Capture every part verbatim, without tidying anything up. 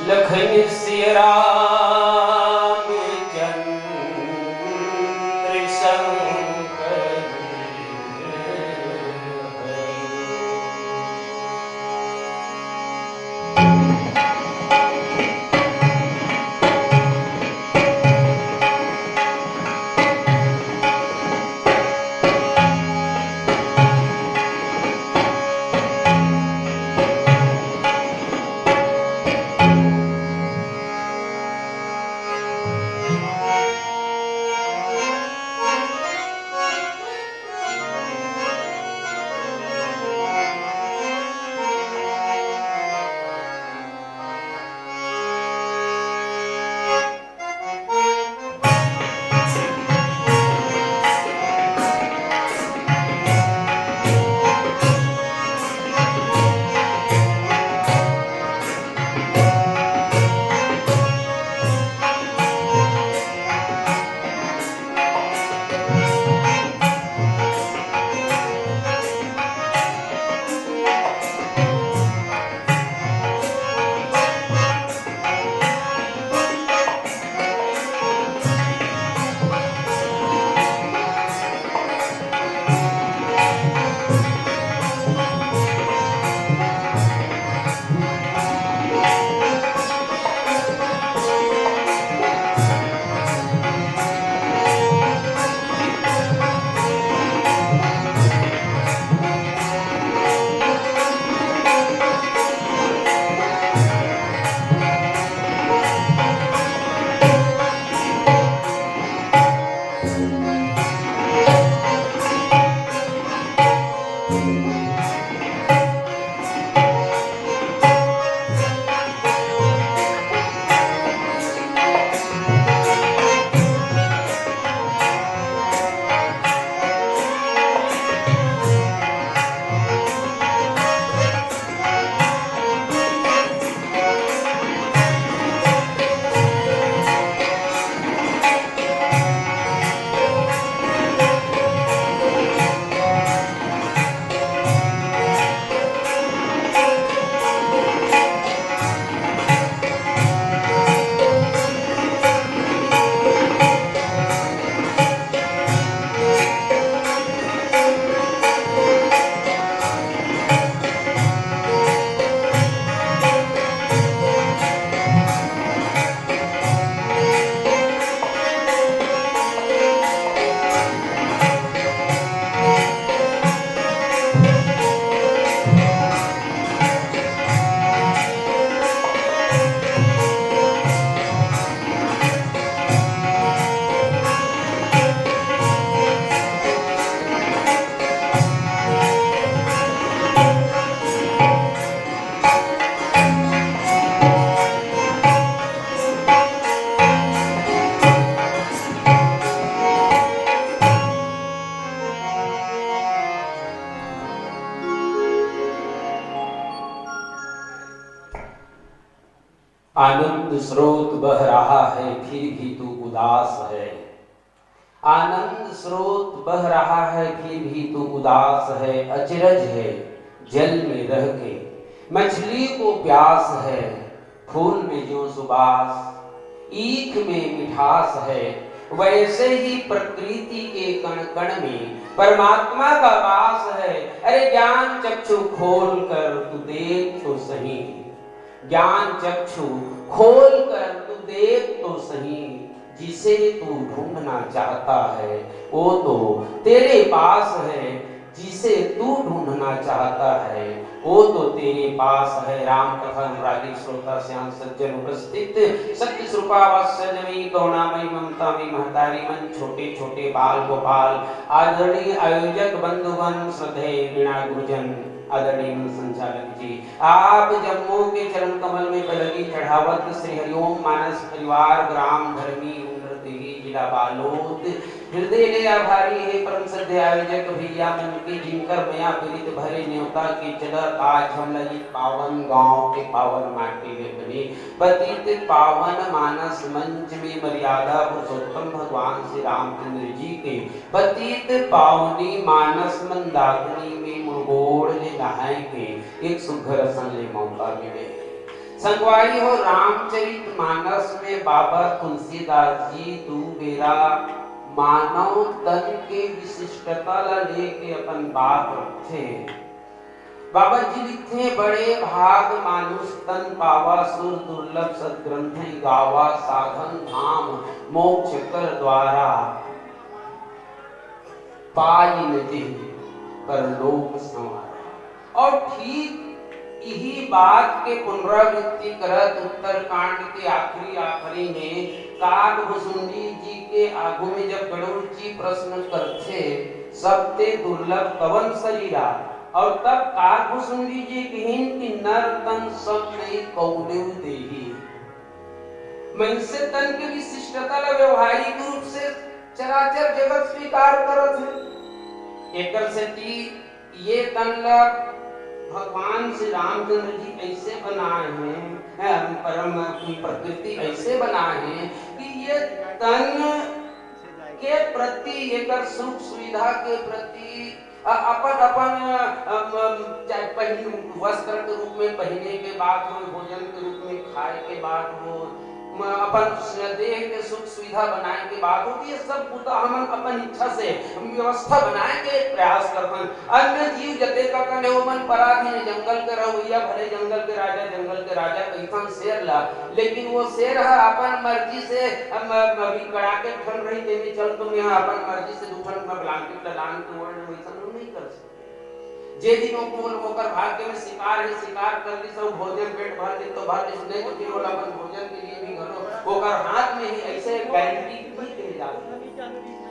लखन सिय राम चंद्र शंकर। आनंद स्रोत बह रहा है, फिर भी तू उदास है। आनंद स्रोत बह रहा है, फिर भी तू उदास है। अचरज है, जल में रह के मछली को प्यास है, फूल में जो सुबास, ईख में मिठास है, वैसे ही प्रकृति के कण कण में परमात्मा का वास है। अरे, ज्ञान चक्षु खोल कर तू देख तो सही, ज्ञान चक्षु खोल कर तू देख तो सही, जिसे तू ढूंढना चाहता है, वो तो तेरे पास है। जिसे तू ढूंढना चाहता है, वो तो तेरे पास है। राम कथा अनुरागी श्रोता, सियान सज्जन उपस्थित, सत्य स्वरूपा वात्सल्य मई, करुणामयी ममता मई महतारी मन, छोटे छोटे बाल गोपाल, आदरणीय आयोजक बंधुगण, श्रद्धेय वीणा गुरुजन, आदरणीय मंच संचालक जी, आप जम्मो के चरण कमल में पलगी चढ़ावत श्री हरिओम मानस परिवार, ग्राम धर्मी, उम्र देही, जिला बालोद, हृदय ले आभारी हे परम श्रद्धेय आयोजक भैया मन के, जिनकर मया पीरित भरे नेवता के चलत आज हमला ये पावन गांव के पावन माटी ले बने पतित पावन मानस मंच में मर्यादा पुरुषोत्तम भगवान श्री रामचंद्र जी के पतित पावनी मानस मंदाकिनी में मुड़गोड़ ले नहाए के एक सुघर असन ले मौका मिले। संगवारी हो, रामचरित मानस में बाबा तुलसीदास जी दू बेरा मानव तन के विशिष्टता ला लेके अपन बात रखथे। बाबा जी लिखथे, "बड़े भाग मानुष तन पावा, सुर दुर्लभ सदग्रंथ गावा, साधन धाम मोक्ष कर द्वारा।" पाई न जिहि परलोक संवारा। और ठीक इही बात के पुनरावृत्ति करत उत्तरकांड के आखिरी, आखिरी में काग भुसुंडी जी के आगू में जब गरुड़ जी प्रश्न करथे, "सबते दुर्लभ कवन शरीरा?" और तब काग भुसुंडी जी कहिन कि "नर तन सब नई कौलेव देही।" मनुष्य तन के विशिष्टता ला व्यवहारिक रूप से चराचर जगत स्वीकार करत हे। एकर सेती ये तन ला भगवान श्री रामचंद्र जी ऐसे बनाए हैं, हैं, परम प्रकृति ऐसे बनाए हैं कि ये तन के प्रति, एकर सुख सुविधा के प्रति, अ-, अपन, अपन, अम, अम, चाहे पहिन, वस्त्र के रूप में पहिने के बात हो, भोजन के रूप में खाए के बात हो, म-, अपन स-, देह के सुख सुविधा बनाए के बात हो, तो ये सब बुता हमन अपन इच्छा से हम व्यवस्था बनाए के प्रयास करथन। अन्य जीव जते का कने ओमन पराधीन, जंगल के रहवैया, भले जंगल के राजा, जंगल के राजा कहिथन शेर ला, लेकिन वो शेर ह अपन मर्जी से, हम अभी कड़ाके ठंड रही, तेमे चल तो मैं अपन मर्जी से दू ठन का blanket ला लान के ओढ़ ले, वैसन वो नहीं कर सकते। जे दिन वो बोल, ओकर भाग्य में शिकार है, शिकार कर ली सब, भोजन पेट भर ली तो भर ली, नहीं तो फिर वो अपन भोजन के लिए भी घलो ओकर हाथ में ही ऐसे गारंटी नहीं दे जाती।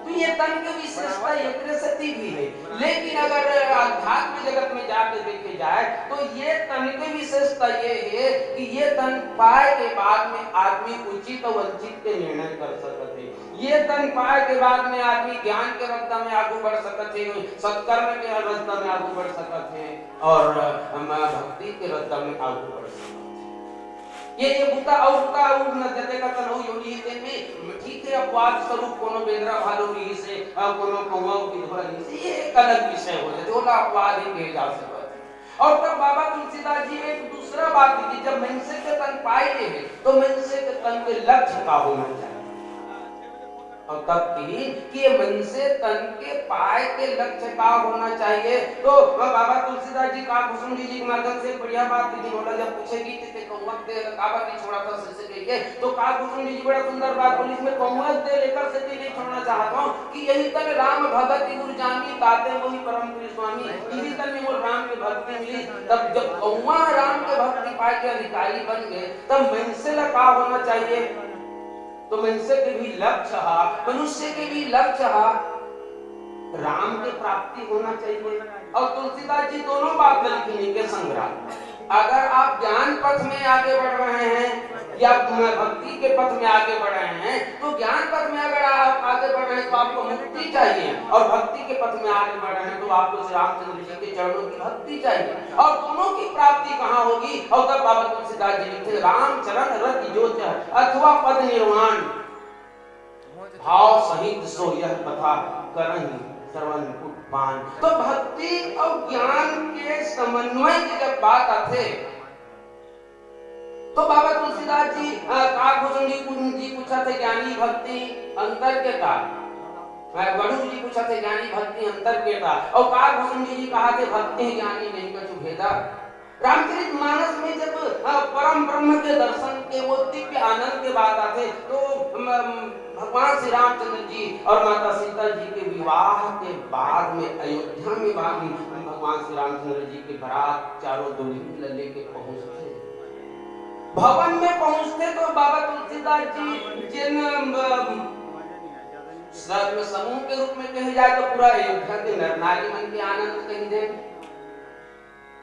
तो ये तन के विशेषता एकरे सेती भी है। लेकिन अगर अध्यात्म जगत में जाके देखे जाए तो ये तन के विशेषता ये है कि ये तन पाए के बाद में आदमी उचित और वंचित के निर्णय कर सकत है। ये तन पाए के बाद में आदमी ज्ञान के रस्ता में आगू बढ़ सकत है, सत्कर्म के रस्ता में आगू बढ़ सकत है और, अम, भक्ति के रस्ता में आगू बढ़ सकत है। ये, ये बुता अउ बुता अउ न जते का तन अउ योनि हे तेन में, ठीक है, अपवाद स्वरूप कोनो बेंदरा भालू रहिस हे, अ, कोनो कौवा विधवा रहिस हे, ये एक अलग विषय हो जाथे, ओला अपवाद ही कहे जा सकत है। और तब बाबा तुलसीदास जी एक दूसरा बात लिखी, जब मनुष्य के तन पाए ले है, तो मनुष्य के तन के लक्ष्य का होना चाहिए? और तब कही कि ये मनुष्य तन के पाए के लक्ष्य का होना चाहिए? तो बाबा तुलसीदास जी काग भुसुंडी जी के माध्यम से एक बढ़िया बात लिखी, ओला जब पूछे कि ते कौवा के देह ला काबर नहीं छोड़ा था, से कहिके, तो काग भुसुंडी जी बड़ा सुंदर बात बोलिस, मैं कौवा के देह ला एकर सेती नहीं छोड़ना चाहत हूँ कि यही तन राम भगति गुर जानी, ताते मोहि परम प्रिय स्वामी, इही तन में मोर राम के भक्ति मिली। तब जब कौवा राम के भक्ति पाए के अधिकारी बन गए, तब मनुष्य ला का होना चाहिए? तो मनुष्य के भी लक्ष्य हा, मनुष्य के भी लक्ष्य हा राम के प्राप्ति होना चाहिए। और तुलसीदास जी दोनों बात लिखने के संग्रह, अगर आप ज्ञान पथ में आगे बढ़ रहे हैं या भक्ति के पथ में आगे बढ़ रहे हैं, तो ज्ञान पथ में अगर आप आगे बढ़ रहे हैं तो आपको मुक्ति चाहिए, और भक्ति के पथ में आगे बढ़ रहे हैं तो आपको श्री रामचंद्र जी के चरणों की भक्ति चाहिए। और दोनों की प्राप्ति कहाँ होगी? और तब बाबा तुलसीदास जी लिखते, "राम चरण रति जो चह अथवा पद निर्वाण, भाव सहित सो यह कथा करहि श्रवण कुट पान।" तो भक्ति और ज्ञान के समन्वय के जब बात आथे, तो बाबा तुलसीदास जी, अ, काग भुसुंडी जी पूछत हे, "ज्ञानी भक्ति अंतर के का?" अ, गरुड़ जी पूछत हे, "ज्ञानी भक्ति अंतर के का?" और काग भुसुंडी जी कहत हे, "भक्ति ज्ञानी नहीं कछु भेदा।" रामचरित मानस में जब, अ, परम ब्रह्म के दर्शन के वो दिव्य आनंद के बात आथे, तो, अम, भगवान श्री रामचंद्र जी और माता सीता जी के विवाह के बाद में अयोध्या में बा-, भगवान श्री रामचंद्र जी के बारात चारों दुल्हन ल लेके पहुंचथे। भवन में पहुंचथे तो बाबा तुलसीदास जी जेन, अम, सर्व समूह के रूप में कहे जाए तो पूरा अयोध्या के नर नारी मन के आनंद कही दे,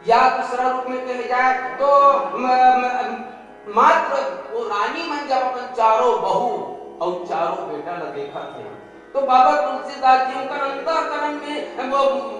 या दूसरा रूप में कहे जाए तो म-, म-, मात्र वो रानी मन जब अपन चारों बहू और चारों बेटा ल देखत हे, तो बाबा तुलसीदास जी उनकर अंतःकरण में वो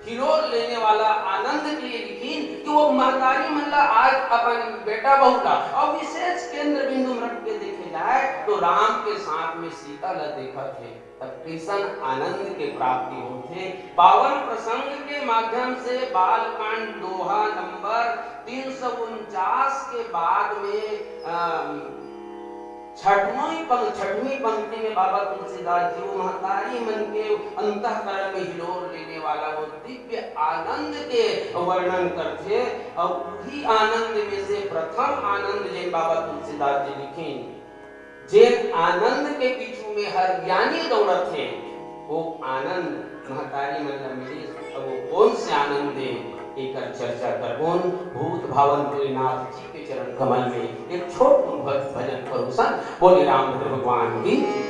हिलोर लेने वाला आनंद के लिए लिखिन कि वो महतारी मन ला आज अपन बेटा बहू ला और विशेष केंद्र बिंदु में रख के देखे जाए तो राम के साथ में सीता ला देखत हे। तब कइसन आनंद के प्राप्ति होथे। पावन प्रसंग के माध्यम से बालकांड दोहा नंबर तीन सौ उनचास बाद में, अम, छठवीं पंक-, छठवीं पंक्ति में बाबा तुलसीदास जी वो महतारी मन के अंतःकरण में हिलोर लेने वाला वो दिव्य आनंद के वर्णन करथे। और वही आनंद में से प्रथम आनंद जेन बाबा तुलसीदास जी लिखिन, जेन आनंद के पीछू में हर ज्ञानी दौड़त हे, वो आनंद महतारी मन ला मिलिस, अब वो कौन से आनंद हे, एकर चर्चा करबोन। भूत भावन भोलेनाथ जी के चरण कमल में एक छोट कुन भज-, भजन परोसन। बोले रामभद्र भगवान की।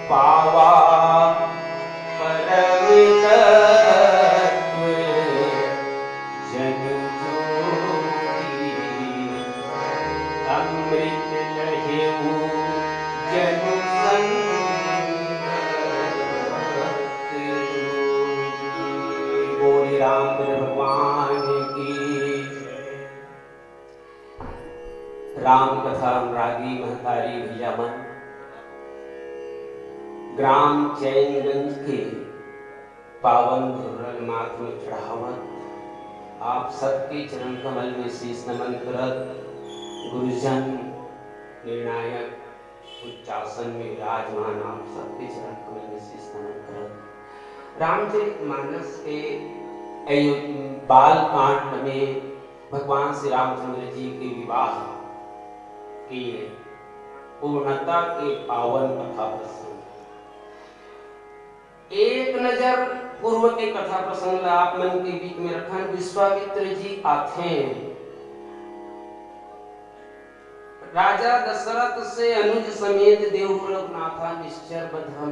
पावा परम तत्व जन जोगी, अमृत लहेउ जनु संत रोगी। बोले रामचंद्र भगवान की। राम कथा अनुरागी महतारी भैया मन, ग्राम चैनगंज के पावन धुर्रा ल माथ में चढ़ावत, आप सबके चरण कमल में शीश नमन करत, गुरुजन निर्णायक उच्चासन में विराजमान आप सबके चरण कमल में शीश नमन करत, रामचरित मानस के अयो-, बाल कांड में भगवान श्री रामचंद्र जी के विवाह के पूर्णता के पावन कथा प्रसंग। एक नजर पूर्व के कथा प्रसंग ला आप मन के बीच में रखन। विश्वामित्र जी आथे, राजा दशरथ से अनुज समेत देव लोक नाथा, निश्चर बधन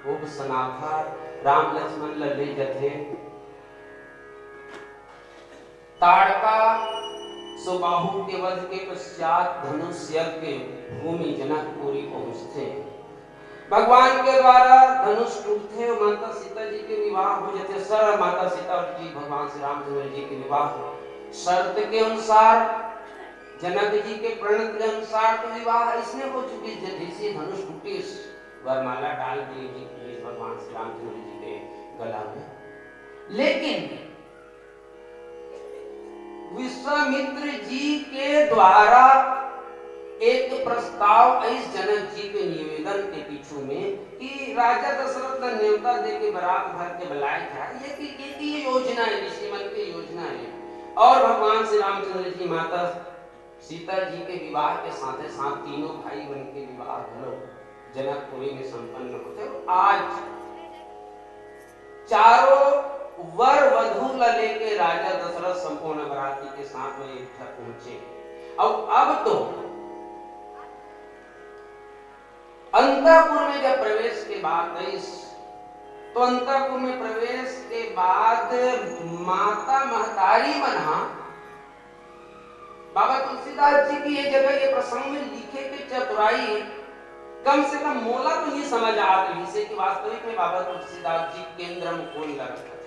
भोग सनाथा, राम लक्ष्मण ल ले जथे। ताड़का सुबाहु के वध के पश्चात धनुष यज्ञ भूमि जनकपुरी पहुंचथे। भगवान के द्वारा धनुष टूटथे अउ माता सीता जी के विवाह हो जथे। सर माता सीता जी भगवान श्री रामचंद्र जी के विवाह शर्त के अनुसार, जनक जी के प्रणत के अनुसार तो विवाह इसने हो चुकी, जैसे धनुष टूटिस, वरमाला डाल दी जी भगवान श्री रामचंद्र जी के गला में। लेकिन विश्वामित्र जी के द्वारा एक प्रस्ताव अइस जनक जी के निवेदन के पीछू में कि राजा दशरथ ला नेवता दे के बरात भर के बुलाए जाए, ये कि, ये कि ये योजना है, ऋषि मन के योजना है। और भगवान श्री रामचंद्र जी माता सीता जी के विवाह के साथे साथ तीनों भाई मन के विवाह घलो जनकपुरी में संपन्न होथे। आज चारों वर वधू ला लेके राजा दशरथ संपूर्ण बराती के साथ में अयोध्या पहुंचे। अब, अब तो अंतःपुर में जब प्रवेश के बात अइस, तो अंतःपुर में प्रवेश के बाद माता महतारी मन हा बाबा तुलसीदास जी की ये जगह, ये प्रसंग में लिखे के चतुराई कम से कम मोला तो नहीं समझ आत रहिस हे कि वास्तविक में बाबा तुलसीदास जी केंद्र में कौन लगत थे।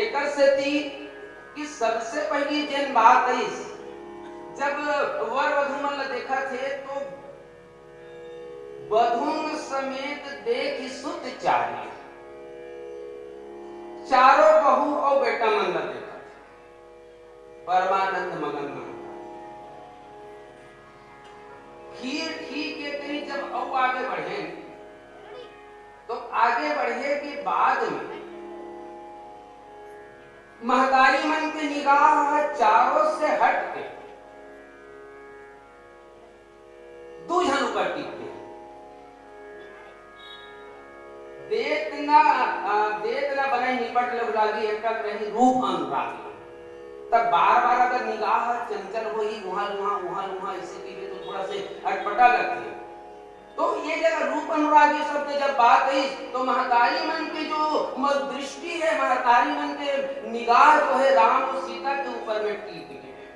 एकर सेती कि सबसे पहली जेन बात अइस, जब वर वधू मन ला देखत हे तो बधुंग समेत देखि सुत चारी, चारों बहू अउ बेटा मन ला देखत हे। परमानंद मगन मन खीर ठीक के कहीं जब अउ आगे बढ़े, तो आगे बढ़े के बाद में महतारी मन के निगाह ह चारों से हट के दू झन ऊपर टिकथे। देत ना, अ, देत ना बनय निपट लहु लागी, एकटक रही रूप अनुरागी। तब बार-बार अगर निगाह चंचल होही, उहाँ ल उहाँ, उहाँ ल उहाँ, ऐसे कहिबे तो थोड़ा से अटपटा लगथे। तो ये जगह रूप अनुरागी शब्द जब बात आई, तो महतारी मन के जो म-, दृष्टि है, महतारी मन के निगाह जो है, राम और सीता के ऊपर में टिक गए।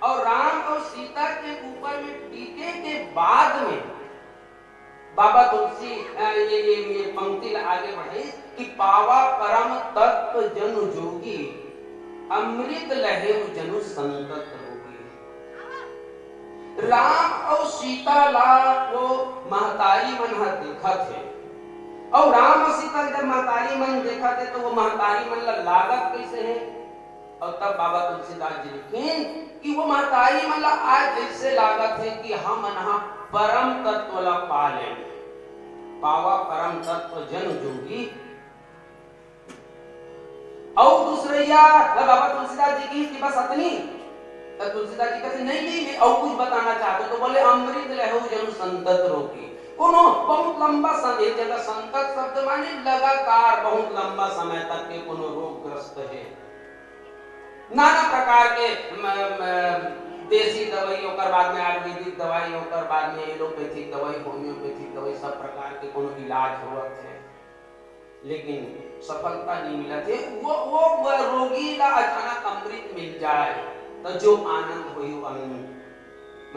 और राम और सीता के ऊपर में टिके के बाद में बाबा तुलसी, अ, ये, ये, ये पंक्ति ला आगे बढ़ाई कि पावा परम तत्व जनु जोगी, अमृत लहेउ जनु संतत रोगी। राम और सीता ला वो महतारी मन ह देखत हे, और राम और सीता जब महतारी मन देखत हे, तो वो महतारी मन ला लागत कैसे है? और तब बाबा तुलसीदास जी लिखिन कि वो महतारी मन ला आज ऐसे लागत हे कि हमन ह परम तत्व ला पा लेन, पावा परम तत्व जन जोगी। और दूसरैया ला बाबा तुलसीदास जी की कि बस अतनी, तो तुलसीदास जी कहते, "नहीं, नहीं, मैं और कुछ बताना चाहते," तो बोले, "अमृत लहेउ जनु संतत रोगी।" कोनो बहुत लंबा समय, जगह संतत शब्द माने लगातार बहुत लंबा समय तक के कोनो रोगग्रस्त है, नाना प्रकार के म, म, देसी दवाई, ओकर बाद में आयुर्वेदिक दवाई, ओकर बाद में एलोपैथिक दवाई, होम्योपैथिक दवाई, सब प्रकार के कोनो इलाज होवत हे, लेकिन सफलता नहीं मिलत हे। वो, वो, वो रोगी ला अचानक अमृत मिल जाए, तो जो आनंद होही, वो आनंद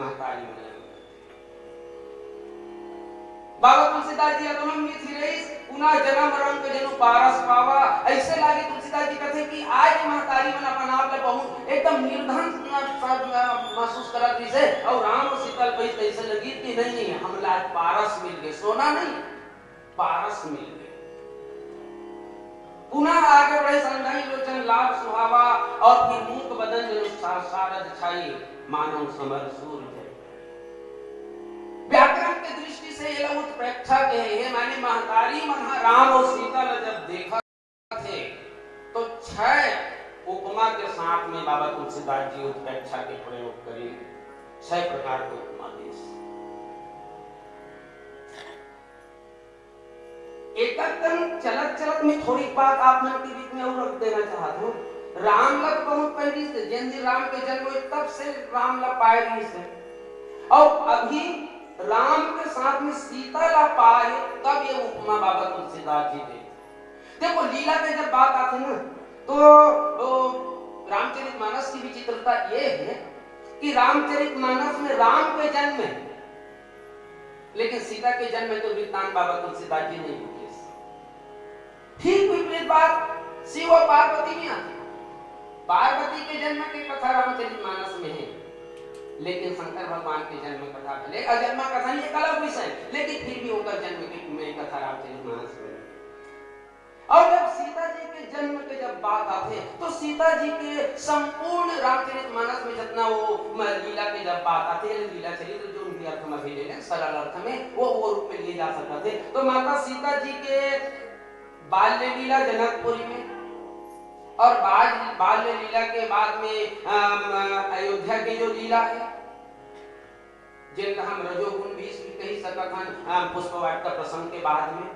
महतारी मिलत। बाबा तुलसीदास जी अतमन में थी रहीस, पुनः जन्म रंग जनु पारस पावा। ऐसे लागे तुलसीदास जी कहते कि आज महतारी मन अपन आप ला बहुत एकदम निर्धन सा महसूस करत रहिस हे, और राम और सीता ल पाइस त ऐसे लगी कि नहीं, नहीं, हमला आज पारस मिल गए, सोना नहीं, पारस मिल गए। पुनः आगे बढ़े, संधाई लोचन लाभ सुहावा, और फिर मूक बदन जनु सा-, सारद छाई, मानव समर सूर जय। व्याकरण के दृष्टि से ये लोग उत्प्रेक्षा के हे, माने महतारी मन ह राम और सीता ल जब देखत हे, तो छह उपमा के साथ में बाबा तुलसीदास जी उत्प्रेक्षा के प्रयोग करिन, छह प्रकार के उपमा देस। एक कन चलत चलत में थोड़ी बात आप मन के बीच में और रख देना चाहत हूँ। राम ला तो बहुत पहली से, जेन दिन राम के जन्म होइस, तब से राम ला पाए रहिस हे। और अभी राम के साथ में सीता ला पाए, तब ये उपमा बाबा तुलसीदास जी दे। देखो, लीला के जब बात आथे ना, तो, तो रामचरित मानस की विचित्रता ये है कि रामचरित मानस में राम के जन्म है, लेकिन सीता के जन्म के वृत्तांत बाबा तुलसीदास जी नहीं लिखे। ठीक विपरीत बात शिव और पार्वती में आती है। पार्वती के जन्म की कथा रामचरित मानस में है, लेकिन शंकर भगवान के जन्म कथा भले, और जन्म कथा नहीं, एक अलग विषय, लेकिन फिर भी ओकर जन्म की में कथा रामचरित मानस में है। और जब सीता जी के जन्म के जब बात आथे, तो सीता जी के संपूर्ण रामचरित मानस में जितना वो म-, लीला के जब बात आथे, लीला चरित्र जो उनके अर्थ में भी ले लें, सरल अर्थ में, वो, वो रूप में लिए जा सकते थे। तो माता सीता जी के बाल्य लीला जनकपुरी में, और बाल, बाल्य लीला के बाद में, अम, अयोध्या के जो लीला है, जिनका हम रजोगुण भी कही सकत हन, अम, पुष्प वाटिका प्रसंग के बाद में।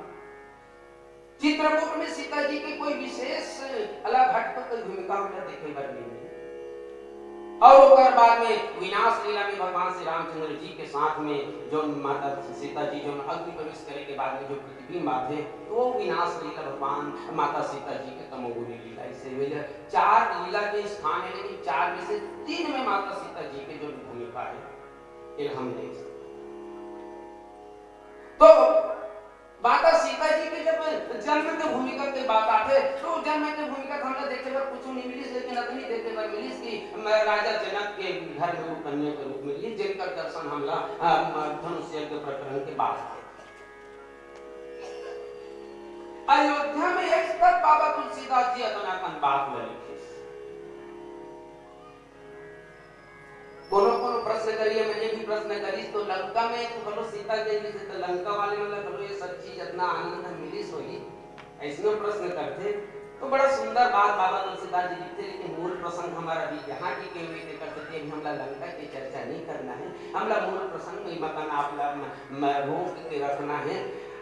चित्रकूट में सीता जी के कोई विशेष अलग हट के कोई भूमिका हमला देखे बर नहीं मिले। और ओकर बाद में विनाश लीला में भगवान श्री रामचंद्र जी के साथ में जो माता सीता जी जो अग्नि प्रवेश करे के बाद में जो प्रतिबिंब आथे, तो वो विनाश लीला भगवान माता सीता जी के तमोगुणी लीला। इसे मिले चार लीला के स्थान है, लेकिन चार में से तीन में माता सीता जी के जो भूमिका है, ये हम देख सकते हैं। तो माता सीता जी के जब जन्म के भूमिका के बात आथे, तो जन्म के भूमिका हमला देखे बर कुछ नहीं मिलिस, लेकिन अतनी देखे बर मिलिस कि म-, राजा जनक के घर में वो कन्या के रूप में लिए, जिनकर दर्शन हमला, अ, म-, धनुष यज्ञ प्रकरण के बाद है। अयोध्या में है, तब बाबा तुलसीदास जी अतना कन बात ल लिखिस। कोनो कोनो प्रश्न करिए, मैंने भी प्रश्न करिस, तो लंका में तो घलो सीता गई से, तो लंका वाले मन ला घलो ये सब चीज इतना आनंद मिलिस होही, ऐसनो प्रश्न करथे। तो बड़ा सुंदर बात बाबा तुलसीदास जी लिखथे, लेकिन मूल प्रसंग हमारा अभी यहाँ की केवल के कर सकते, अभी हमला लंका की चर्चा नहीं करना है, हमला मूल प्रसंग में मकान आप ला म-, म-, रोक के रखना है।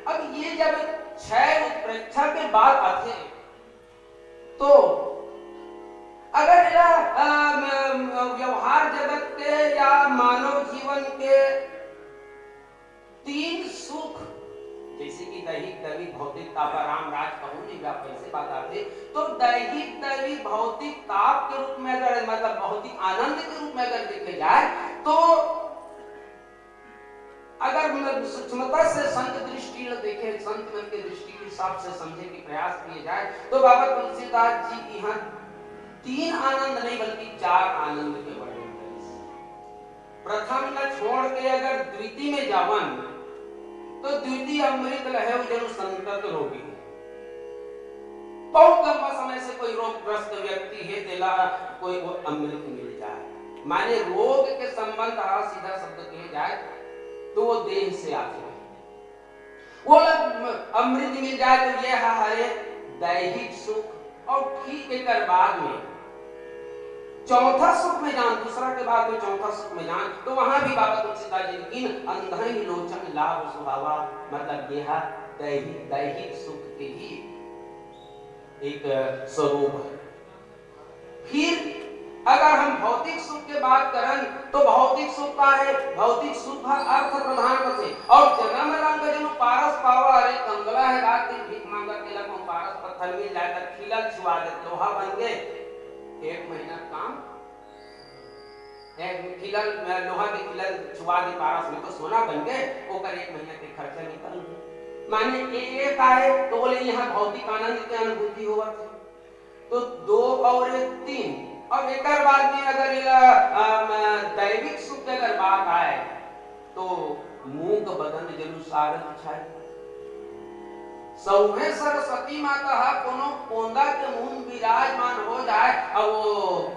अब ये जब छह उत्प्रेक्षा के बात आथे, तो अगर एला, अ, म-, म-, व्यवहार जगत के या मानव जीवन के तीन सुख, जैसे कि दैहिक, दैविक, भौतिक ताप, राम राज कहूँ नहीं व्यापक से बात आथे, तो दैहिक, दैविक, भौतिक ताप के रूप में अगर, मतलब भौतिक आनंद के रूप में अगर देखे जाए, तो अगर मतलब सूक्ष्मता से संत दृष्टि ल देखे, संत मन के दृष्टि के हिसाब से समझे के प्रयास किए जाए, तो बाबा तुलसीदास जी यहाँ तीन आनंद नहीं, बल्कि चार आनंद के वर्णन करिस। प्रथम ल छोड़ के अगर द्वितीय में जावन, तो द्वितीय अमृत लहे जनु संतत रोगी। बहुत लंबा समय से कोई रोगग्रस्त व्यक्ति है, तेला कोई वो अमृत मिल जाए, माने रोग के संबंध हा सीधा शब्द किए जाए, तो वो देह से आते हैं। वो लग-, अमृत मिल जाए तो ये हा हरे दैहिक सुख, और ठीक एकर बाद में चौथा सुख में जान, दूसरा के बाद में चौथा सुख में जान, तो वहां भी बाबा तुलसीदास जी ने कीन अंधई लोचन लाभ सुहावा, मतलब ये हा दैहिक, दैहिक सुख के ही एक स्वरूप है। फिर अगर हम भौतिक सुख के बात करन, तो भौतिक सुख का है? भौतिक सुख ह अर्थ प्रधान होथे। और जन्म रंग जनु पारस पावा, अरे कंगला है रात दिन भीख मांगत, तेला कहूं पारस पत्थर मिल जाए, त खिलल छुआ दे, लोहा बन गए, एक महीना काम, एक खिलल, लोहा के खिलल छुआ दे पारस में, तो सोना बन गए, ओकर एक महीना के खर्चा निकल गए। माने ये, ये का है? तो बोले, यहाँ भौतिक आनंद के अनुभूति होवत है। तो दो और एक तीन। अब एकर बाद में अगर एला, अम, दैविक सुख के अगर बात आए, तो मूक बदन जनु सारथ छाई। सौम्य सरस्वती माता हा कोनो पोंदा के मुंह विराजमान हो जाए, अब वो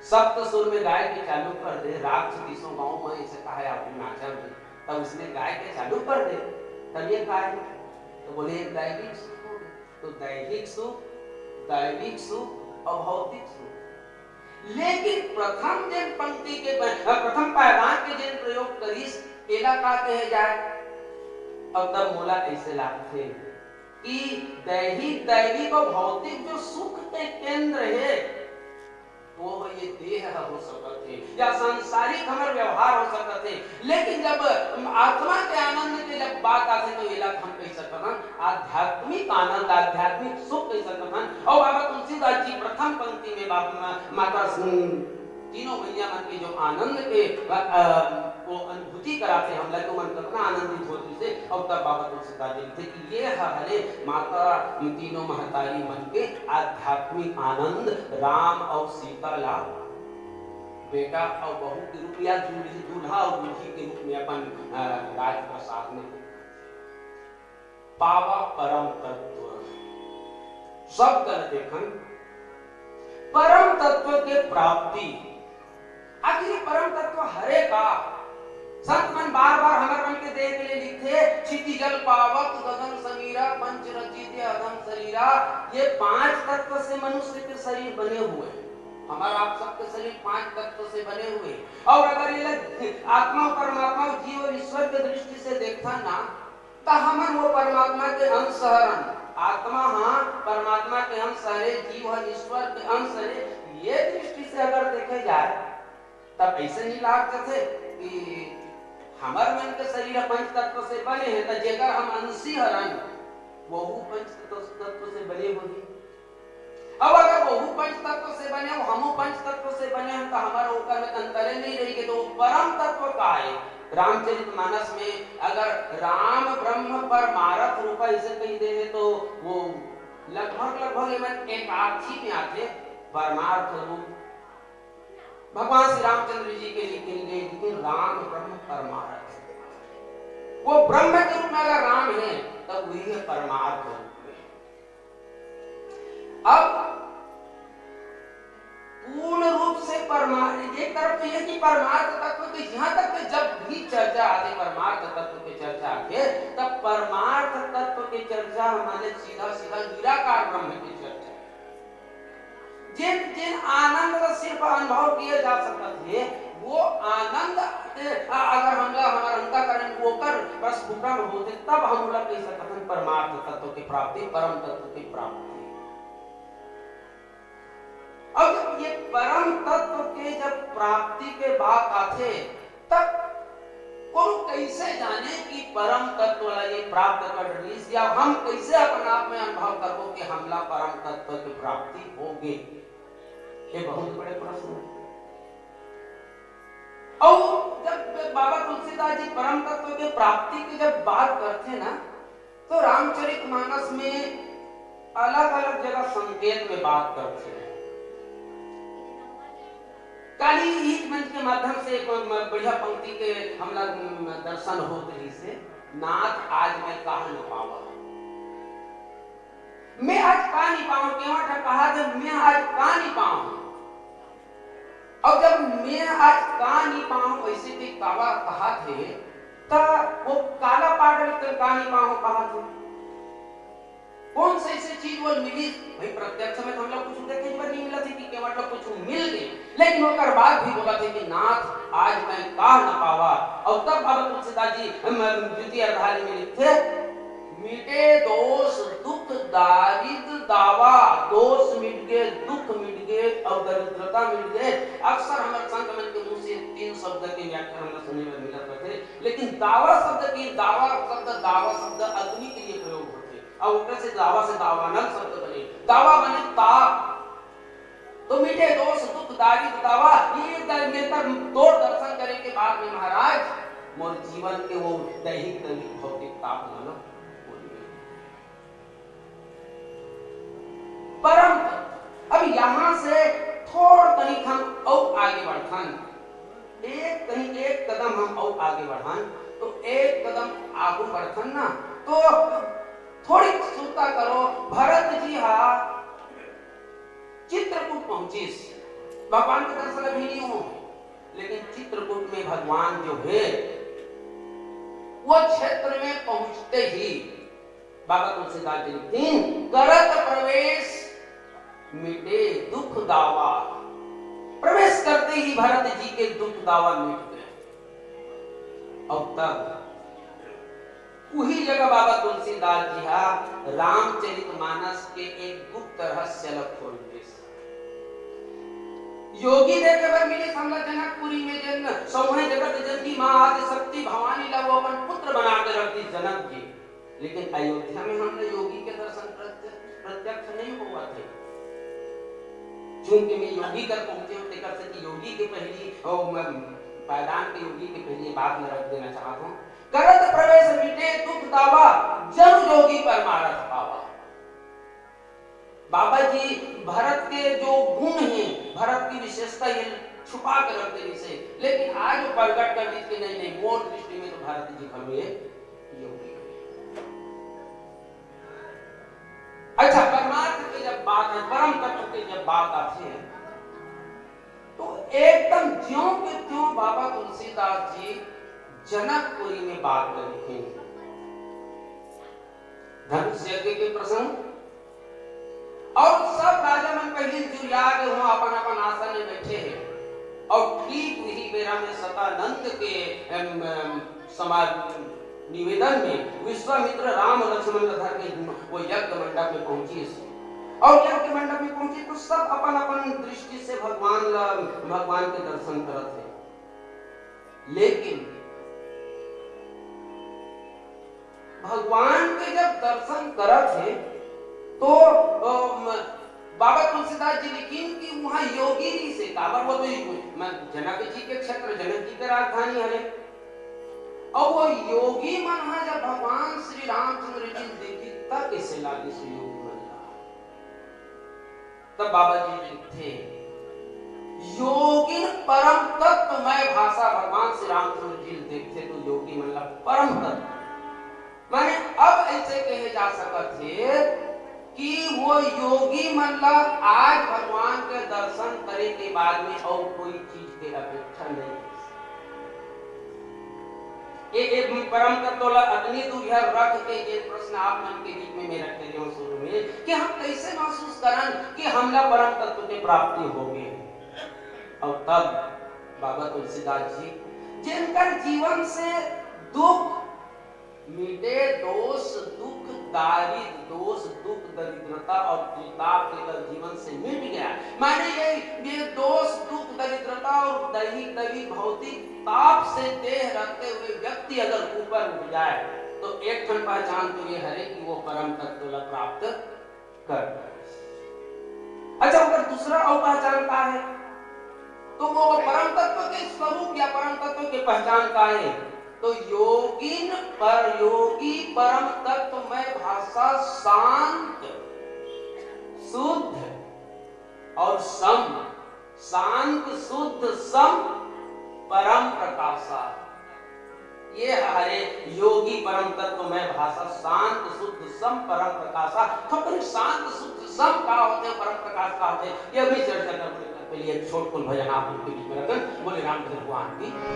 सप्त सुर में गाय के चालू कर दे, राग छत्तीसों गांव में इसे कहा है, आप नाचा भी, तब उसने गाय के चालू कर दे, तब ये कहा है, तो बोले, "एक दैविक सुख हो गया।" तो दैहिक सुख, दैविक सुख और भौतिक सुख। लेकिन प्रथम जेन पंक्ति के ब-, प्रथम पायदान के जेन प्रयोग करिस, एला का कहे जाए? अब तब मोला ऐसे लागथे कि दैहिक, दैविक और भौतिक जो सुख के केंद्र है, वो ये देह ह हो सकत हे या सांसारिक हमर व्यवहार हो सकत हे, लेकिन जब आत्मा के आनंद के जब बात आथे, तो एला हम कह सकत हन आध्यात्मिक आनंद, आध्यात्मिक सुख कह सकत हन। और बाबा तुलसीदास जी प्रथम पंक्ति में बाप मा-, माता सुन तीनों मैया मन के जो आनंद के, अ, अ, वो अनुभूति कराथे हमला, तो मन कतना आनंदित होथे। और तब बाबा तुलसीदास जी लिखथे कि ये ह हरे माता तीनों महतारी मन के आध्यात्मिक आनंद, राम और सीता ला बेटा और बहू के रूप या दूल्ही, दूल्हा और दूल्ही के रूप में अपन, अ, राजप्रसाद में पावा परम तत्व। शब्द ल देखन, परम तत्व के प्राप्ति। आखिर ये परम तत्व हरे का? संत मन बार-बार हमर मन के देह के लिए लिखथे, "क्षिति जल पावक गगन समीरा, पंच रचित अधम शरीरा।" ये पांच तत्व से मनुष्य के शरीर बने हुए हैं। हमारा आप सबके शरीर पांच तत्व से बने हुए हैं। और अगर ये लग-, आत्मा, परमात्मा, जीव और ईश्वर के दृष्टि से देखथन ना, त हमन वो परमात्मा के अंश हरन। आत्मा ह परमात्मा के अंश हरे, जीव ह ईश्वर के अंश हरे। ये दृष्टि से अगर देखे जाए, तब ऐसे नहीं लाग जाथे कि हमर मन के शरीर ह पंच तत्व से बने हे, त जेकर हम अंशी हरन, वहू पंच तत्व, तत्व से बने होही। अब अगर वहू पंच तत्व से बने हो, हमू पंच तत्व से बने हन, त हमर ओकर में अंतरे नहीं रही के, तो वो परम तत्व का है? रामचरित मानस में अगर राम ब्रह्म परमारथ रूपा इसे कही दे है, तो वो लगभग, लगभग एमन एकार्थी में आथे, परमार्थ रूप। भगवान श्री रामचंद्र जी के लिए कही गई, लेकिन राम ब्रह्म परमारथ। वो ब्रह्म के रूप में अगर राम है, तब वही है परमार्थ रूप में। अब पूर्ण रूप से परमा-, एक तरफ तो ये कि परमार्थ तत्व की जहां तक के जब भी चर्चा आती, परमार्थ तत्व की चर्चा आती है, तब परमार्थ तत्व की चर्चा हमारे सीधा सीधा निराकार ब्रह्म की चर्चा। जिन, जिन आनंद का सिर्फ अनुभव किया जा सकता है, वो आनंद, अ-, अगर हमला हमारा अंतःकरण ओकर प्रस्फुटन होते, तब हम लोग कह सकते हैं परमार्थ तत्व की प्राप्ति, परम तत्व की प्राप्ति। अब ये परम तत्व के जब प्राप्ति के बात आथे, तब कोनो कैसे जाने कि परम तत्व ला ये प्राप्त कर रहीस, या हम कैसे अपन आप में अनुभव करबो कि हमला परम तत्व के प्राप्ति हो गे? ये बहुत बड़े प्रश्न है। और जब बाबा तुलसीदास जी परम तत्व के प्राप्ति की जब बात करते ना, तो रामचरित मानस में अलग-अलग जगह संकेत में बात करथे। काली इस मंच के माध्यम से एक म-, बढ़िया पंक्ति के हमला, म, दर्शन होत रहिसे, "नाथ आज मैं कहा न पावा।" मैं आज का नहीं पाऊं, केवट कहा थे, "मैं आज का नहीं पाऊं।" और जब मैं आज का नहीं पाऊं, ऐसे के कावा कहा थे, त वो काला पाटल के का नहीं पाऊं कहा थे। कौन से ऐसे चीज वो मिली? भाई, प्रत्यक्ष में तो हम लोग कुछ देखे बर नहीं मिला थे कि केवट लोग कुछ मिल गए, लेकिन ओकर बाद भी बोला थे कि नाथ, आज मैं का न पावा। और तब बाबा तुलसीदास जी, हम, हम द्वितीय अध्याय में लिखते, मिटे दोष दुख दारिद दावा, दोष मिट गे, दुख मिट गे अउ दरिद्रता मिट गे। अक्सर हमर संत मन के मुंह से तीन शब्द के व्याख्या हमला सुने बर मिलत रथे, लेकिन दावा शब्द के, दावा शब्द, दावा शब्द अग्नि के लिए प्रयोग होथे, अउ ओकर से दावा से दावानल शब्द बने, दावा बने ताप। तो मिटे दोष दुख दारिद दावा, ये द-, निरंतर तोर दर्शन करे के बाद में महाराज, मोर जीवन के वो दैहिक दैविक भौतिक ताप मन बोल गए। परम तत्व। अब यहाँ से थोड़ कनिक हम अउ आगे बढ़थन, एक कहीं एक कदम हम अउ आगे बढ़न, तो एक कदम आगू बढ़थन ना, तो थोड़ी सुरता करो। भरत जी हा चित्रकूट पहुंचिस, भगवान के दर्शन अभी नहीं हो, लेकिन चित्रकूट में भगवान जो है, वो क्षेत्र में पहुंचते ही बाबा तुलसीदास जी लिखतीन, "करत प्रवेश मिटे दुख दावा।" प्रवेश करते ही भरत जी के दुख दावा मिट गए। अउ तब उही जगह बाबा तुलसीदास जी हा रामचरित मानस के एक गुप्त रहस्य ल खोल दिस। योगी देखे बर मिलिस हमला जनकपुरी में, जेन सौंहे जगत जननी माँ आदि शक्ति भवानी ला वो अपन पुत्र बना के रख दिस जनक जी। लेकिन अयोध्या में हमला योगी के दर्शन प्रत्य-, प्रत्यक्ष नहीं होवत हे। चूंकि मैं योगी कर पहुंचे हूं, तेकर से कि योगी के पहली, अउ मैं पायदान के योगी के पहली बात में रख देना चाहत हूं। करत प्रवेश मिटे दुख दावा, जनु जोगी परमारथ पावा। बाबा जी भरत के जो गुण हे, भरत की विशेषता, ये छुपा के रख देने से, लेकिन आज वो प्रगट कर दी कि नहीं, नहीं, मोर दृष्टि में तो भरत जी घलो ये योगी हे। अच्छा, परमार्थ के जब बात हे, परम तत्व के जब बात आथे, तो एकदम ज्यों के त्यों बाबा तुलसीदास जी जनकपुरी में बात ल लिखे। धनुष यज्ञ के प्रसंग, अउ सब राजा मन पहिली जुरिया गे हों, अपन अपन आसन में बैठे हे। अउ ठीक उही बेरा में सतानंद के, एम, एम, समाज निवेदन में विश्वामित्र राम लक्ष्मण ला धर के वो यज्ञ मंडप में पहुंचिस। अउ यज्ञ मंडप में पहुंचिस तो सब अपन अपन दृष्टि से भगवान ला, भगवान के दर्शन करत हे। लेकिन भगवान के जब दर्शन करत हे, तो, अम, बाबा तुलसीदास जी लिखिन कि वहां योगी रिहिसे, काबर वो तो, मैं, जनक जी के क्षेत्र, जनक जी के राजधानी हरे। अउ वो योगी मन हा जब भगवान श्री रामचंद्र जी ल देखिस, तब कइसे लागिस योगी मन ला? तब बाबा जी लिखथे, "योगिन परम तत्वमय भाषा।" भगवान श्री रामचंद्र जी ल देखथे तो योगी मन ला परम तत्व, माने अब ऐसे कहे जा सकत हे कि वो योगी मन ला आज भगवान के दर्शन करे के बाद में अउ कोई चीज के अपेक्षा नहीं हे। ये, ये परम तत्व ला अतनी दूरिहा रख के ये प्रश्न आप मन के बीच में मैं रखे रेहेंव शुरू में कि हम कैसे महसूस करन कि हमला परम तत्व के प्राप्ति होगे। अउ तब बाबा तुलसीदास जी, जिनकर जीवन से दुख मिटे, दोष, दुख, दारिद, दोष, दुख, दरिद्रता अउ त्रिताप तेकर जीवन से मिट गया। माने ये, ये दोष, दुख, दरिद्रता अउ दैहिक, दैविक, भौतिक ताप से देह रहते हुए व्यक्ति अगर ऊपर उठ जाए, तो एक ठन पहचान तो ये हरे कि वो परम तत्व ला प्राप्त कर। अच्छा, ओकर दूसरा अउ पहचान का हे? तो वो परम तत्व के स्वरूप या परम तत्व के पहचान का हे? तो योगिन पर, योगी परम तत्वमय भाषा शांत, शुद्ध अउ सम, शांत, शुद्ध, सम, परम प्रकाशा। ये हरे योगी परम तत्वमय भाषा, शांत, शुद्ध, सम, परम प्रकाशा। तो फिर शांत, शुद्ध, सम का होथे, परम प्रकाश का होथे, ये भी चर्चा करने के लिए एक छोट कुन भजन आप लोग के बीच में रखन। बोले राम भगवान की।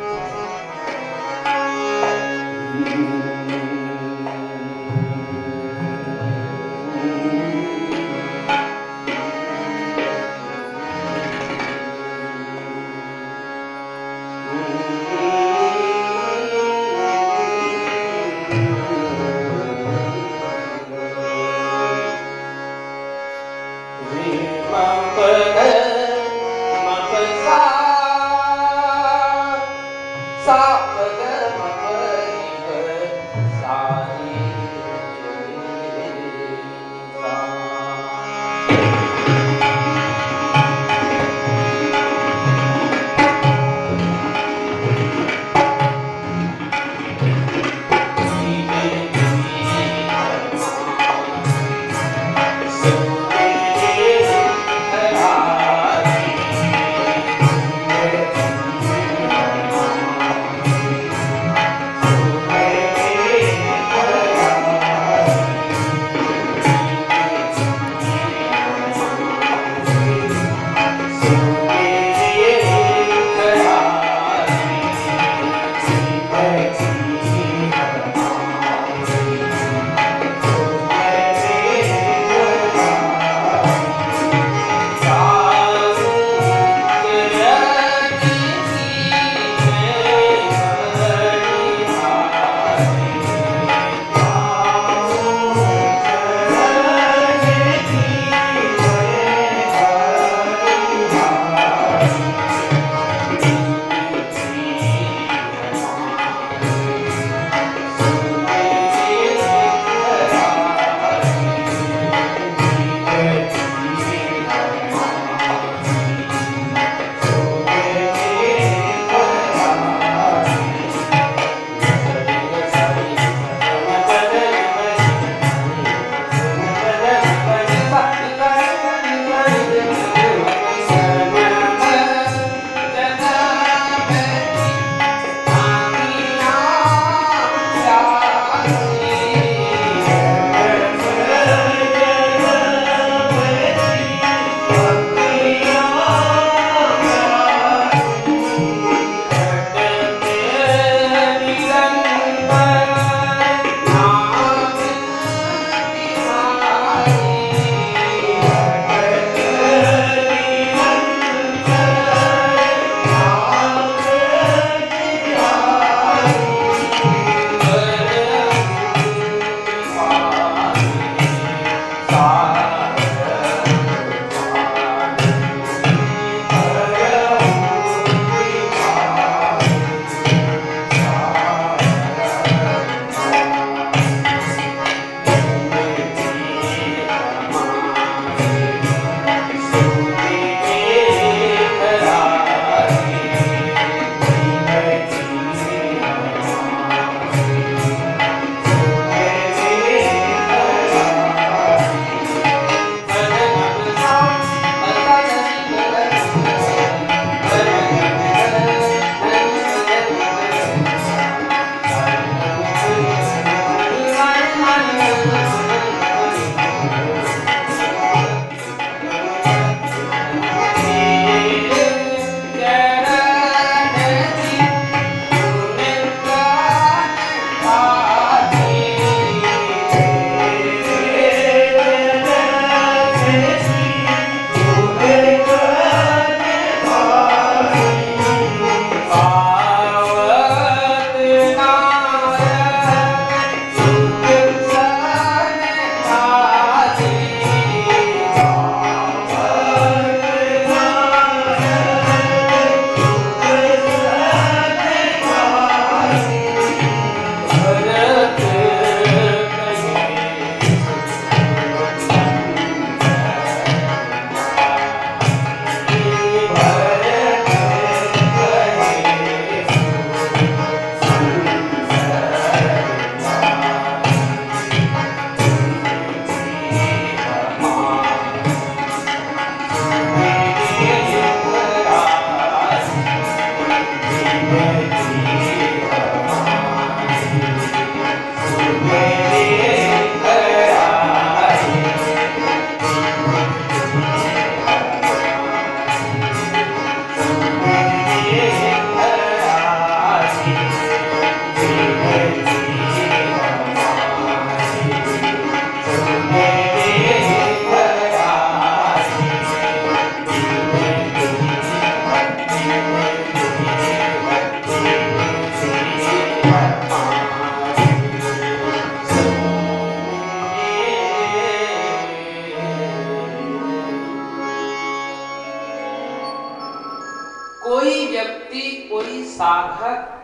कोई व्यक्ति, कोई साधक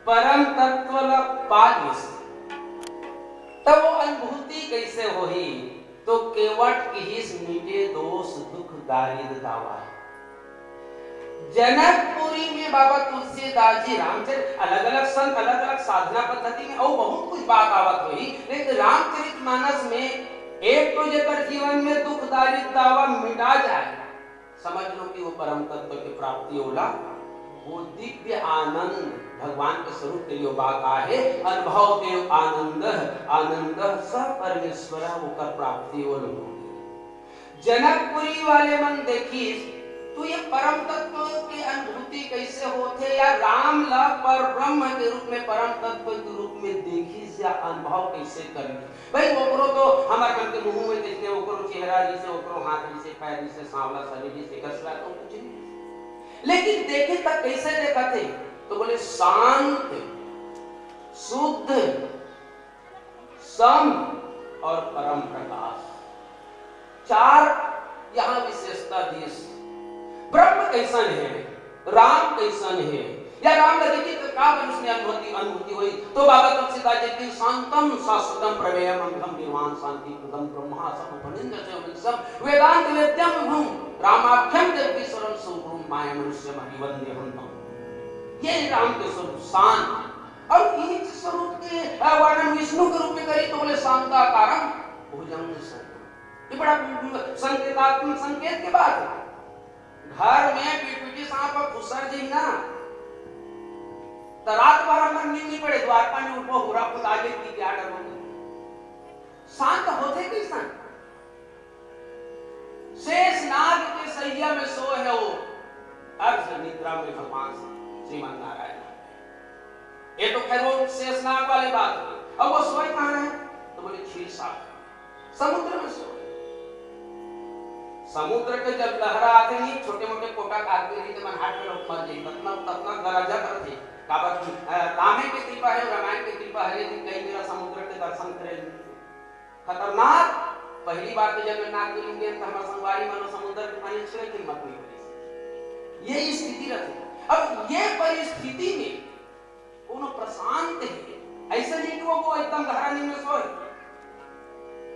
परम तत्व ल पा लिस, त वो अनुभूति कइसे होही? तो केवट किहिस, मिटे दोष दुख दारिद दावा। जनकपुरी में बाबा तुलसीदास जी, रामचरित, अलग-अलग संत, अलग-अलग साधना पद्धति में अउ बहुत कुछ बात आवत होही, लेकिन रामचरित मानस में एक तो जेकर जीवन में दुख दारिद दावा मिटा जाए, समझ लो कि वो परम तत्व के प्राप्ति होला। वो दिव्य आनंद, भगवान के स्वरूप के लिए बात आहे, अनुभव देव आनंद, आनंद स परमेश्वर, ओकर प्राप्ति वो लोग। जनकपुरी वाले मन देखिस, तो ये परम तत्व के अनुभूति कैसे होथे, या राम ला पर ब्रह्म के रूप में, परम तत्व के रूप में देखिस, या अनुभव कैसे करिस? भाई, ओकरो तो हमर मन के मुंह में देखने, ओकरो चेहरा जैसे, ओकरो हाथ जैसे, पैर जैसे, सांवला शरीर जैसे, कसला तो कुछ नहीं। लेकिन देखे तक कैसे देखा थे? तो बोले, शांत, शुद्ध, सम और परम प्रकाश। चार यहाँ विशेषता दिस। ब्रह्म कैसन है, राम कैसन है, या राम नदी की का मनुष्य में अनुभूति, अनुभूति हुई? तो बाबा तुलसीदास जी की, शांतम शाश्वतम प्रमेयम अमृतम निर्वाण शांति प्रदम ब्रह्मा सब उपनिंद से विलसम वेदांत वेद्यम विभुम रामाख्यम जगदीश्वरम सुगुरुम माया मनुष्य महि वंदे हम। ये राम के स्वरूप शांत। और इस स्वरूप के, अ, वर्णन विष्णु के रूप में करी तो बोले, शांताकारम भुजंग शयनम। ये बड़ा, अम, संकेतात्मक, संकेत के बात है। घर में पिटपिटी सांप अब घुसर जाई ना, तो रात भर हमर नींद नहीं पड़े, द्वारपाल उठो, हुरा पुता जे की क्या डर होगा? शांत होथे कैसन? शेष नाग के सैया में सोए है वो अर्ध निद्रा में भगवान श्रीमन नारायण। ये तो खैर वो शेष नाग वाली बात हो गई। अब वो सोए कहाँ है? तो बोले, क्षीर सागर, समुद्र में सोए। समुद्र के जब लहरा आथे नहीं, छोटे मोटे कोटा का आदमी नहीं, तो मन हाथ में लोग मर जाए, ततना, ततना गरजा करथे। काबर, अ, रामे के कृपा है, रामायण के कृपा है, लेकिन कई बेरा समुद्र के दर्शन करे नहीं। खतरनाक। पहली बार तो जब मैं नागपुरी में गया था, हमारे संगवारी मानो समुद्र के पानी छुए के हिम्मत नहीं करी। ये स्थिति रहती। अब ये परिस्थिति में कोनो प्रशांत है, ऐसा नहीं कि वो, वो एकदम गहरा नींद में सोए।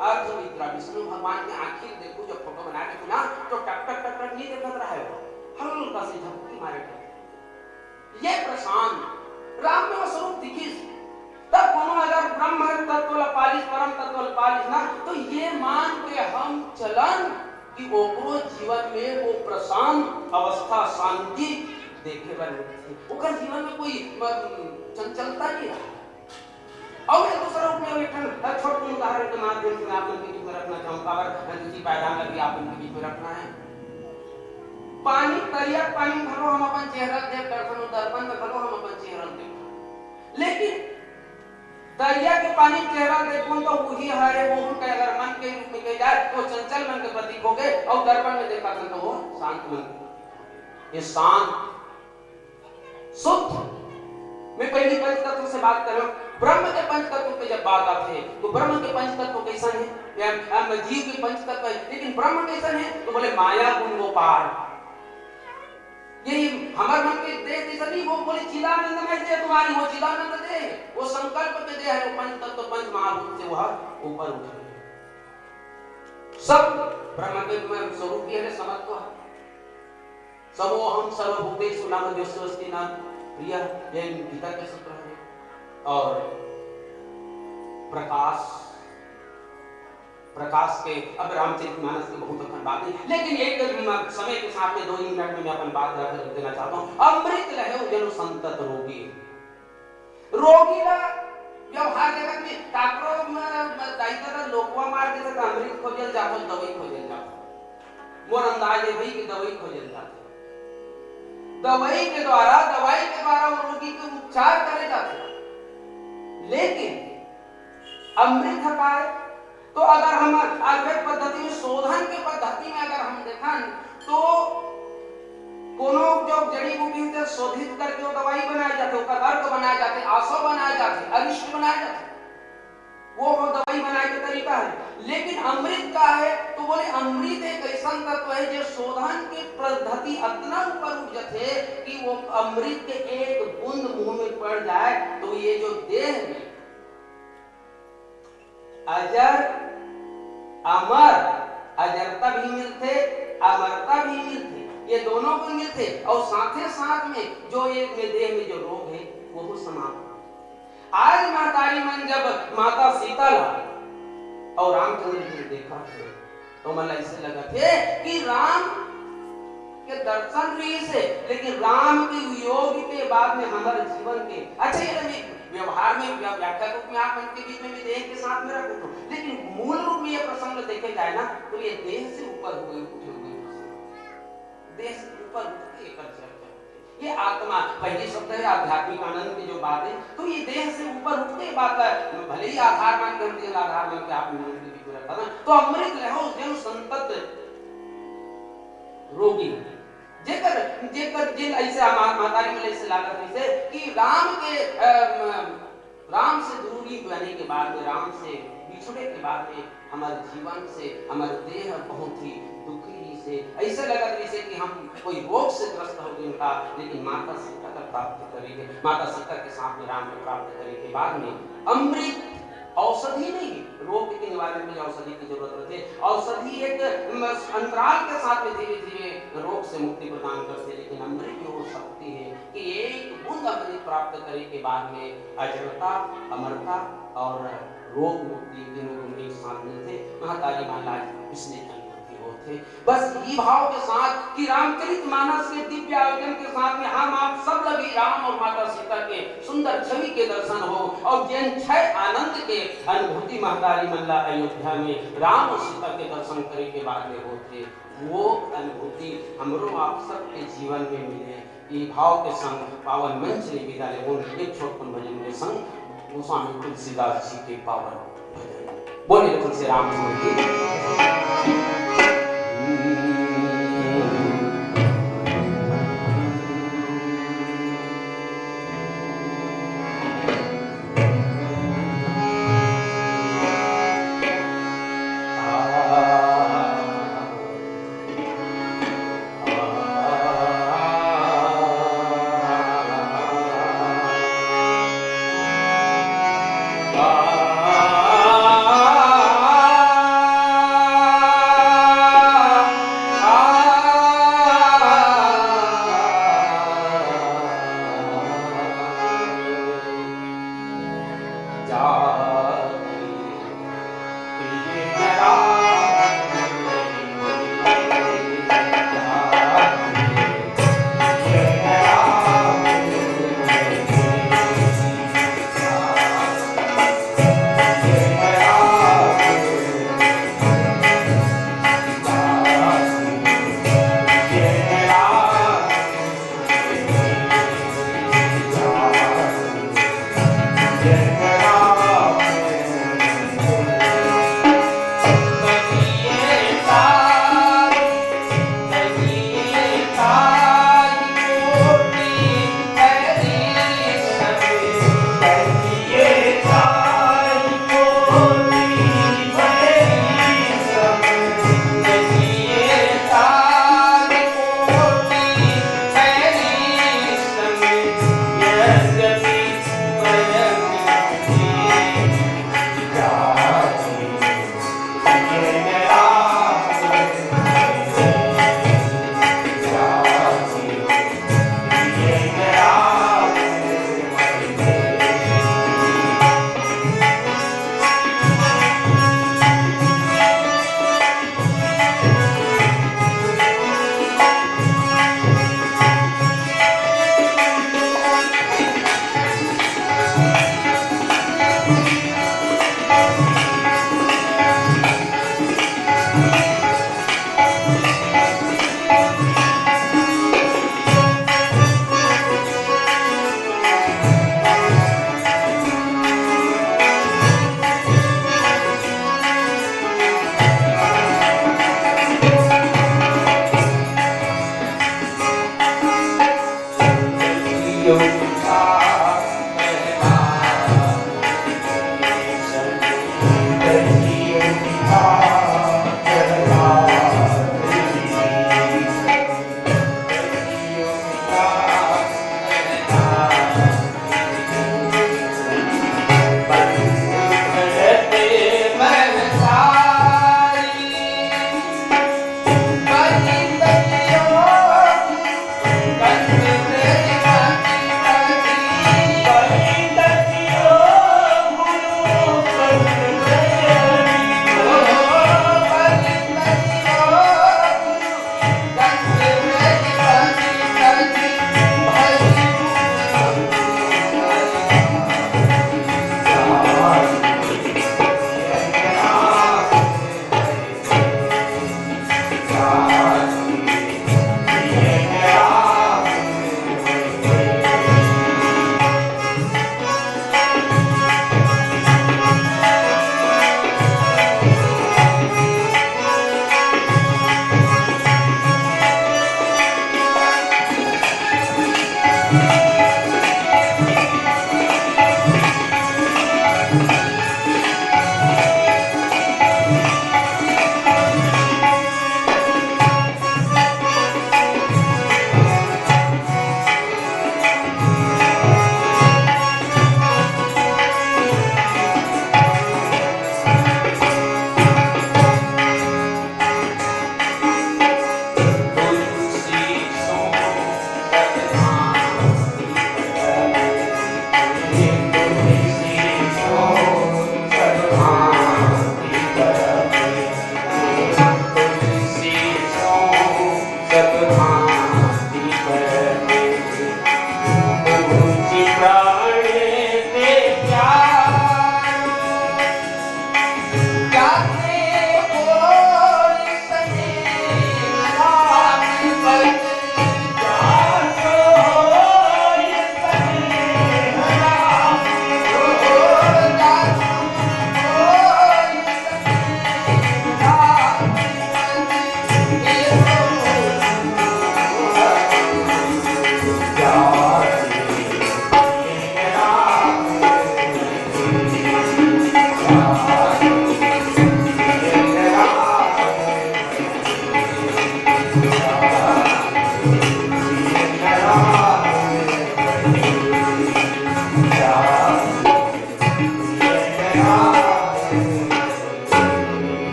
अर्थ निद्रा, विष्णु भगवान की आंखें देखो, जब फोटो बना के ना, तो टक टक टक टक नहीं देखत रहा है वो, हल्का से झपकी मारे थे। ये प्रशांत राम में वो स्वरूप दिखिस। तब कोनो अगर ब्रह्म तत्व ला पालिस, परम तत्व ला पालिस ना, तो ये मान के हम चलन कि ओकरो जीवन में वो प्रशांत अवस्था, शांति देखे बर मिलथे। ओकर जीवन में कोई, म, चंचलता नहीं रहा। और एक दूसरा रूप में एक ठन छोट उदाहरण के माध्यम से आप मन के बीच में रखना चाहूँ, काबर दूसरी पायदान ला भी आप मन के बीच में रखना है। पानी, तरिया के पानी में घलो हम अपन चेहरा देख डरथन, दर्पण में घलो हम अपन चेहरा देख। लेकिन तरिया के पानी चेहरा देखूं तो वही हरे, वो उनके अगर मन के रूप में कही जाए तो चंचल मन के प्रतीक हो गए, और दर्पण में देखा तो वो शांत मन के। ये शांत, शुद्ध। मैं पहली पंच तत्व से बात कर रहा हूँ। ब्रह्म के पंच तत्व पे जब बात आती है तो ब्रह्म के पंच तत्व कैसा है? या हम जीव के पंच तत्व है, लेकिन ब्रह्म कैसा है? तो बोले, माया गुण वो पार। ये हमारे मन के देह जैसा नहीं, वो बोले, चिदानंदमय देह तुम्हारी, वो चिदानंद देह, वो संकल्प के देह है, वो पंच तत्व, पंच महाभूत से वह ऊपर उठे। सब ब्रह्म के स्वरूप ही है, समत्व है। समोहम सर्वभूतेषु न मद्योऽस्ति न प्रियः, ये गीता के सूत्र है। और प्रकाश, प्रकाश के, अब रामचरित मानस की बहुत अखंड बात है, लेकिन एक म-, समय के साथ में दो ही मिनट में मैं अपन बात रख देना चाहता हूँ। अमृत लहे जनु संतत रोगी। रोगी ला व्यवहार जगत में काकरो म-, म-, दाई ददा लोकवा मार देथे त अमृत खोजल जाथो, दवाई खोजल जाथो। मोर अंदाज ये भई कि दवाई खोजल जाथे। दवाई के द्वारा, दवाई के द्वारा वो रोगी के उपचार करे जाथे। लेकिन अमृत ह काय? तो अगर हम आयुर्वेद पद्धति में, शोधन के पद्धति में अगर हम देखन, तो कोनो जो जड़ी बूटी होथे, शोधित करके वो दवाई बनाए जाथे, ओकर अर्क बनाए जाथे, आसव बनाए जाथे, अरिष्ट बनाए जाथे। वो दवाई बनाए के तरीका है। लेकिन अमृत का है तो बोले, अमृत एक ऐसा तत्व है जो शोधन के पद्धति अतना ऊपर उठ जाते कि वो अमृत के एक बूंद मुंह में पड़ जाए तो ये जो देह में अजर, अमर, अजरता भी मिलथे, अमरता भी मिलथे, ये दोनों गुण मिलथे। और साथे साथ में जो एक में देह में जो रोग है, वो समाप्त हो। आज महतारी मन जब माता सीता ला और रामचंद्र जी देखा थे, तो मन ऐसे लगा थे कि राम के दर्शन भी से, लेकिन राम के वियोग के बाद में हमारे जीवन के, अच्छा, ये मैं व्यवहार में व्या-, व्याख्या रूप में आप मन के बीच में भी देह के साथ में रख देता हूँ, लेकिन मूल रूप में ये प्रसंग देखे जाए ना, तो ये देह से ऊपर हुए, उठे हुए प्रसंग, देह से ऊपर उठ के एकर चर्चा होथे। ये आत्मा, पहली शब्द है आध्यात्मिक आनंद की जो बात है, तो ये देह से ऊपर उठ के बात है, भले ही आधार मान के हम देह आधार मान के आप मन के बीच में रखा ना, तो अमृत लहो जन संतत रोगी। जेकर, जेकर जिन ऐसे मा-, महतारी मन ऐसे लागत रहिसे कि राम के, अ, म-, राम से दूरी बने के बाद में, राम से बिछड़े के बाद में हमर जीवन से, हमर देह बहुत ही दुखी रहिसे। ऐसे लगत रहिसे कि हम कोई रोग से ग्रस्त हो गए का, लेकिन माता सीता का प्राप्त करे के, माता सीता के साथ में राम को प्राप्त करे के बाद में अमृत औषधि नहीं, रोग के निवारण में औषधि की जरूरत रहती है। औषधि एक, म, अंतराल के साथ में धीरे-धीरे रोग से मुक्ति प्रदान करते, लेकिन अमृत में वो शक्ति है कि एक बूंद अमृत प्राप्त करे के बाद में अजरता, अमरता और रोग मुक्ति तीनों गुण एक साथ मिलते। महतारी मन ला आज इसने अनुभूति होथे। बस ये भाव के साथ कि रामचरित मानस के दिव्य आयोजन के साथ में हम आप सब ला भी राम और माता सीता के सुंदर छवि के दर्शन हो और जिन छह आनंद के अनुभूति महतारी मन ला अयोध्या में राम और सीता के दर्शन करे के बाद में होथे, वो अनुभूति हमरो आप सबके जीवन में मिले। ये भाव के संग पावन मंच ले विदा लेबोन एक छोटकुन भजन के संग गोस्वामी तुलसीदास जी के पावन भजन। बोले तुलसी राम जी की।